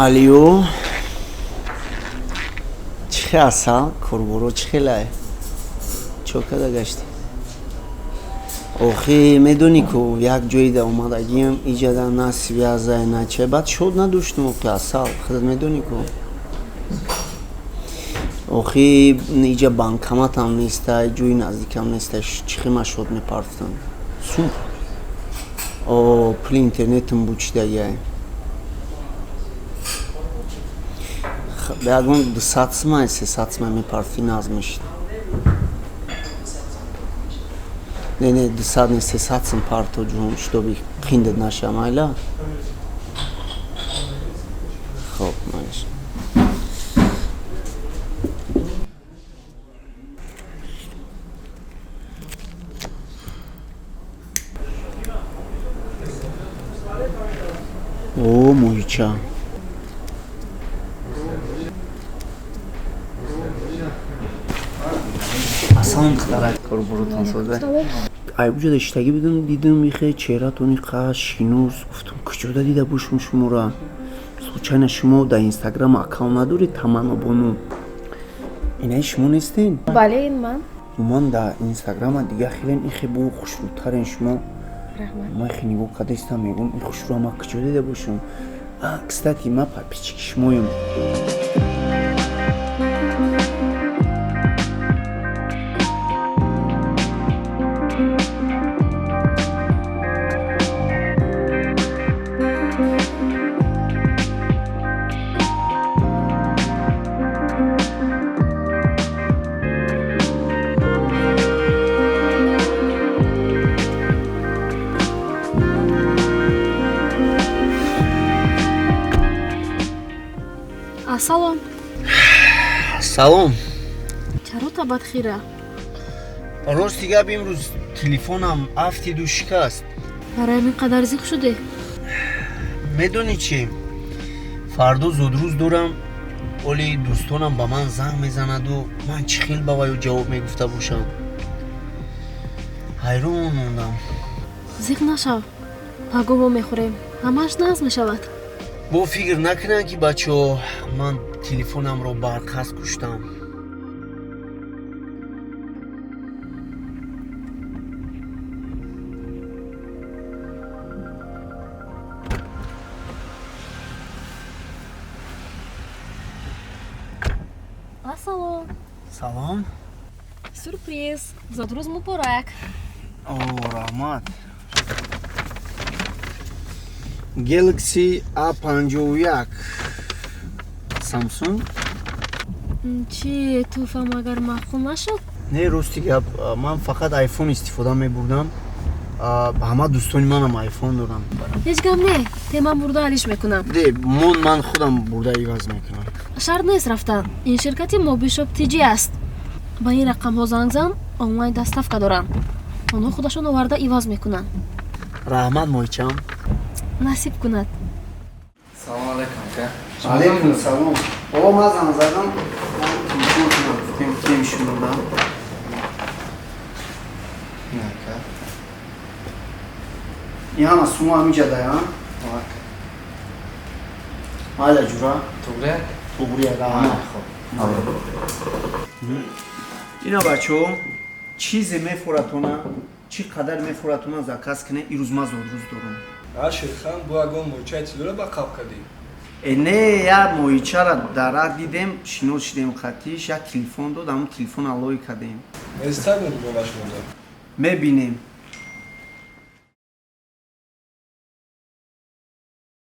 Алё, чӣ хел, Асал? Корборо чӣ хелай? Чо када гаштӣ? Охи, медонӣ ку, як ҷоида омадагиам, иҷада на связай, на чай. Баъд шод надоштум. Охи, Асал, худат медонӣ ку, охи, иҷа банкоматам нестай, ҷои наздикам нестай. Чӣ хел ман шод мепартам? Сум о, пули интернетам бучидагиай. Ягон 200 сумай, 300 сумай мепартӣ, наз мешид. Не, не, 200 не, 300 сум парто, ҷун, чтобы қиндат наша. Майла, хоб, майш. О, моҳича. Ассалом, духтарак, корборотон соза? Айбуҷода иштагӣ будам, дидам ихе чеҳратони қа шинос. Гуфтам, куҷода дида бошум шуморо? Случайно шумо дар Инстаграм аккаунт надоред, Таманно Бону? Инаи шумо нестен? Бале, ин ман. Ман дар Инстаграма дига хелен ихе бо хушрӯтарен шумо. Раҳмат. Ман хе нигоҳ карда истам, мегӯм, ин хушрӯ ман куҷо дида бошум? Кстати, ман подписчики шумоем. Ассалом. Салом. Чаро табат хира? Рости гап, имрӯз телефонам афтиду шикаст. Барои ҳамин қадар зиқ шудӣ? Медонӣ чӣ, фардо зудрӯз дорам. Оли дӯстонам ба ман занг мезанаду ман чӣ хел ба ваё ҷавоб мегуфта бошам? Ҳайрон мондам. Зиқ нашав, паго мо мехӯрем, ҳамааш нағз мешавад. Бо фикр накунанд, ки бачаҳо ман телефонамро барқасд куштам. Ассалом. Салом. Сюрприз! Зодрӯз муборак! О, раҳмат! Galaxy A51 Samsung. Чӣ, тӯҳфа магар маъқул нашуд? Не, рости гап, ман фақат iPhone истифода мебурдам. Ҳама дӯстони манам iPhone доранд. Ҳеҷ гап не, те ман бурда алиш мекунам. Де, мон, ман худам бурда иваз мекунам. Шарт нест рафтан. Ин ширкати Мобишоп ТЖ аст. Ба ин рақамҳо занг зан, онлайн доставка доранд. Онҳо худашон оварда иваз мекунанд. Раҳмат, моҳичам. Насиб кунад. Салом алейкум, ака. Алейкум салом. Бобо, ман занг задам, телефон гуфтем, кем шумода. Не, ака. Ин ҳама сумо ҳамиҷа дая? Ака. Майла, ҷура. Туғри, ака? Туғрия, раҳмат. Хоб. Ина, бачаҳо, чизе мефоратона, чӣ қадар мефоратона, заказ кунед. Ирӯз ман зодрӯз дорам. А, Шерхан, бо ягон моҳичаи тиллоро ба қаб кардӣ? Э, не, як моҳичара дар дидем, шинос шидем, қатиш як телефон дод, ҳамн телефон аллои кардем. Нестагон дугонаш монда. Мебинем.